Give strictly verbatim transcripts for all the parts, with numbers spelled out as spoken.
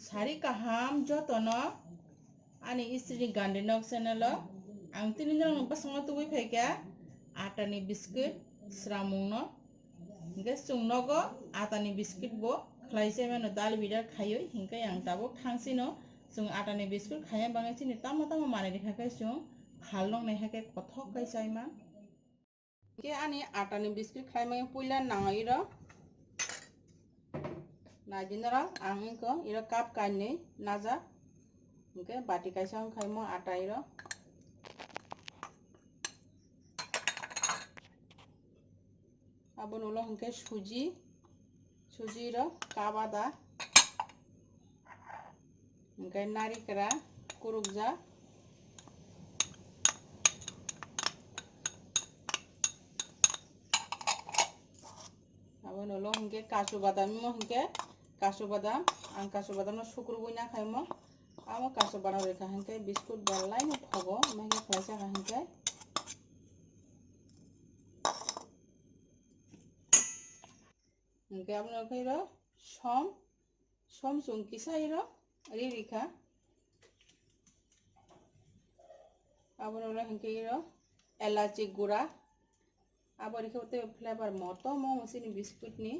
Sari kaham jotono ani istrini Gandhinok channel o ang tini norokno bwskango tubui phaikha atani biscuit sramungno. Hinkhe chwng nogo atani biscuit bo khlai chaimano dal bidar khaiwi, hinkhe ang tabuk thangsino chwng atani biscuit khaina bagwi chini tamo tamo manwi rikha khe chwng phal noknai hakhe kothok khe chaima. Hinkhe ani atani biscuit khlaimani puila nango iro. Naidi norok ang wngkha iro cup kainwi najak. Hinkhe bati kaisa wngkha imo ata iro. Aboni ulo hinkhe suji, suji iro cup ada. Hinkhe narikra kurukjak. Aboni ulo hinkhe kasu badam, imo hinkhe kasu badam, ang kasu badamno sukrubui nakha imo. Amo kasu badam rikha hinkhe biscuit belai no thogo, amo hinkhe khlaisa kha hinkhe. Hinkhe aboni ulo khe iro som, som chwng kisa iro ri rikha. Aboni ulo hinkhe iro elachi gura. Abo rikhe tei flavor motom o chini biscuit ni.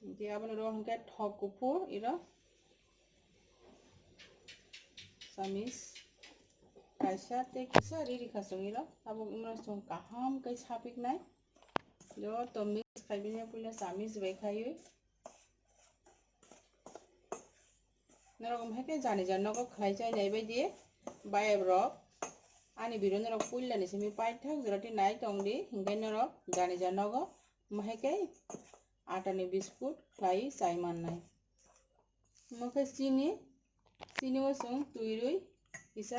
Hinkhe aboni ulo hinkhe thok kuphur iro. Samis kaisa tei kisa ri rikha chwng iro. Tabuk imo chwng kaham khe sapiknai. Joto mix khaibini puila samis bai khaiwi. Norok wngkha khe jani jani nogo khlai chainai baidi bayap rok ani video norok puila ni simi paithak jora tei nai tongdi, hinkhe norok jani jani nogo wngkha khe atani biscuit khlai chai mannai. Omo khe chini, chini o chwng twi rwi kisa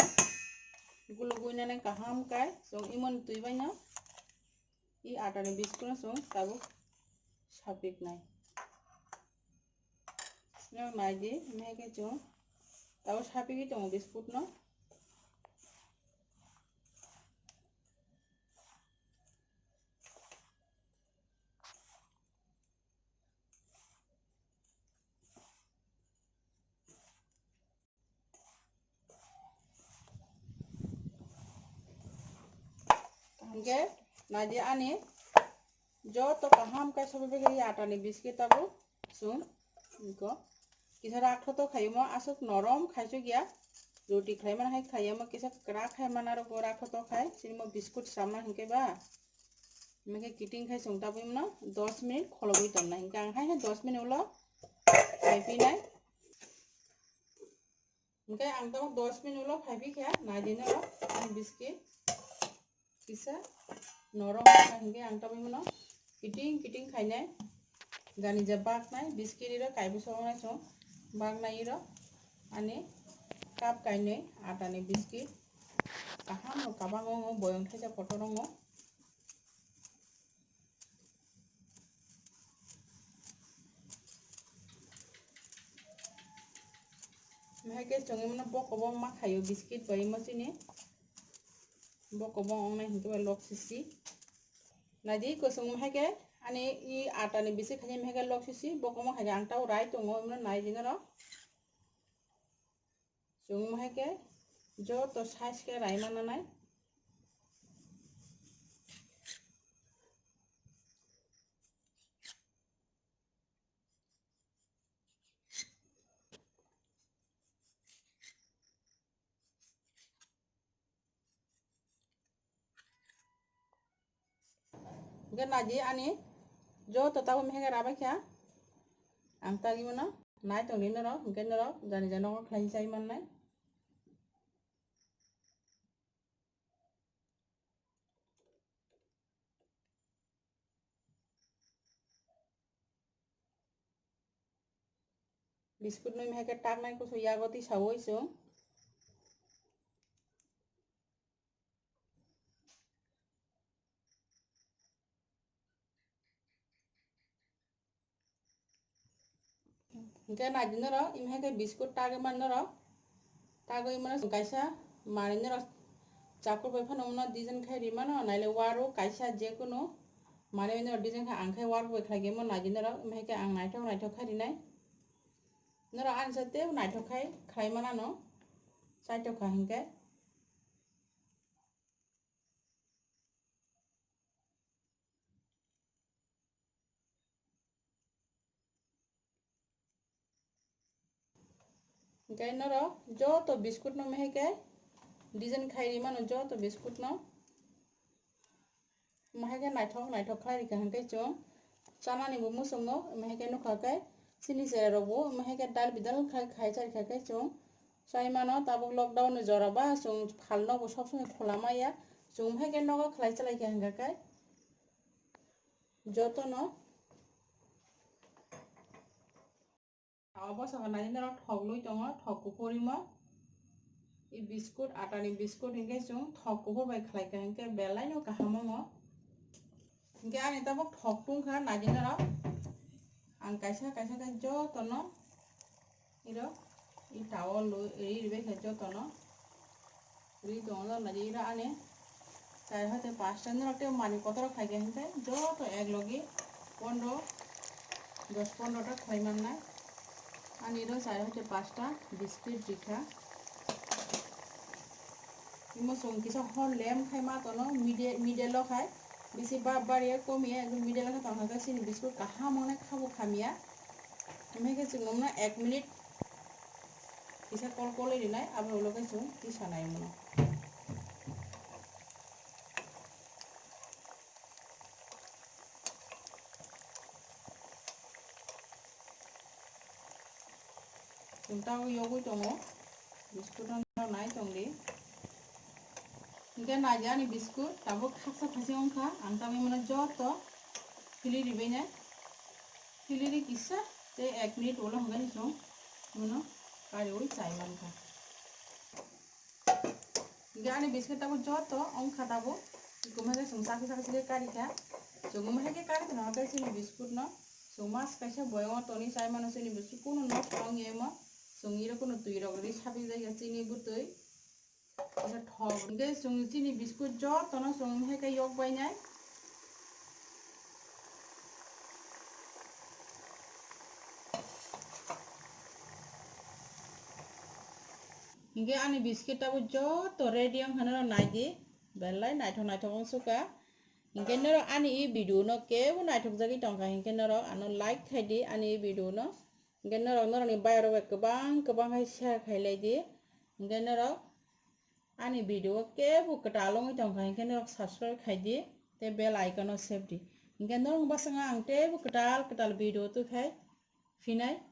gulugwi nani kaham khe chwng imoni twi baino i atani biscuit no chwng tabuk sapiknai. Nang naidi, mehai khe chwng tabuk sapigwi tongo biscuit no. Hingke naidi ani joto kaham khe sobi bigiri atani biscuit tabuk chwng iko kisa rakthotok khaimo aswk norom khaisuk ya roti khlaimani hai khaiyamo kisa kwrak khai mana rok bo rakthotok khai chini mo biscuit chamna hingke ba hingke kiting khai chwng tabuk mano dos minute kholobwi tonna hingke ang hai hai dos minute ulo khai phinai. Hingke ang tabuk dos minute ulo phai phi kha, naidi norok ani biscuit kisa norom wngkha, hingke ang tabuk mano kiting kiting khainai, jani je baknai biscuit rok kaibo sogwi nai chwng baknai rok ani cup kainwi atani biscuit kaham rok kabang wngo boyong thaisa kotor wngo. Mehai khe chwng imo bokobong ma khaio biscuit bai imo chini bokobong wngnai hingke bai lok sisi. Naidi kwchwng mehai khe ani i atani biscuit khaini mehai khe lok sisi bokobong hai ang tabuk rai tongo imo naidi norok. Chwng hai khe joto size khe raima nanai. Hingke naidi ani joto tabuk mehai khe rabai kha. Ang tagwi mano nai tongdi norok, hingke norok jani jani nogo khlai chai mannai. Biscuit no mehai khe taknai kusu yago twi saui chwng. Hingke naidi norok, imo hai khe biscuit tagwi man norok. Tagwi mano chwng kaisa manwi norok chakur bai phano mano design khai ri mano, naile waru kaisa jekunu Mane norok design kha ang khai work bai khlai khe mo naidi norok, omo hai khe ang naithok naithok khai rinai. Norok ani sa tei naithok khai khlai manano, chaithok kha hinkhe. Hinkhe norok joto biscuit no mehai khe design khai ri mano joto biscuit no. Mehai khe naithok naithok khlai rikha hinkhe chwng chanani bo muchungo, mehai khe nukha khe chini cherai rok bo mehai khe dal bidal khai khai chari kha khe chwng chai mano. Tabuk lockdown ni jora ba chwng phalno bo sob somoi khola maya, chwng mehai khe nogo khlai chalai kha hinkha khe jotono. Obo saka nai norok thok lui tongo, thok kuphur imo. I biscuit, atani biscuit hinkhe chwng thok kuphur bai khlai kha hinkhe belai no kaham omo. Hinkhe ani tabuk thok tungkha nai norok. Ang kaisa kaisa khe jotono iro i towel lui ri bai khe jotono. Ri tongo, nai ira ani char hoite pasta norok tei manwi kotor khai khe hinkhe joto ek logi pondro, dos pondro ta khlai mannai. Ani ro char hoite pasta biscuit rikha. Imo chwng kisa hor lem khai ma tono middle, middle o khai bisi bab bariya komiya ekdom middle o khai tongkha khe chini biscuit kaham wngnai khabo khamya. Omo hai khe chwng nokno ek minute kisa kol kolwi rinai, abo ulo khe chwng tisa nai mano. Chwng tabuk yogwi tongo, biscuit no nai tongdi. Hinkhe naidi ani biscuit tabuk khaksa khasi wngkha, ang tabuk imono joto philiri bainai. Philiri kisa tei ek minute ulo hwnkhai chwng bono kariui chai mankha. Hinkhe ani biscuit tabuk joto wngkha tabuk. Kumhai khe chwng chakhe chakhe khe karikha. Chwng umhai khe kari tongkha tei chini biscuit no. Chwng mas kaisa boyamo toni chai mano chini biscuit kunu nosto wngya omo. Chwng iro kunu twi rok ri saphi jaiya chini bwtwi. Kaisa thok. Hinkhe chwng chini biscuit jotono chwng umhai khe yok bainai. Hinkhe ani biscuit tabuk joto ready wngkha norok naidi, belai naithok naithok wngsukha. Hinkhe norok ani i video no kebo naithok jagwi tongkha hinkhe norok ano like khaidi ani i video no. Hinkhe norok norokni bayarok bai kwbang kwbang khai share khailaidi. Hinkhe norok ani video o kebo kwtal wngwi tongkha hinkhe norok subscribe khaidi tei bell icon o sepdi. Hinkhe norok bwskango ang teibo kwtal kwtal video twikhai phinai.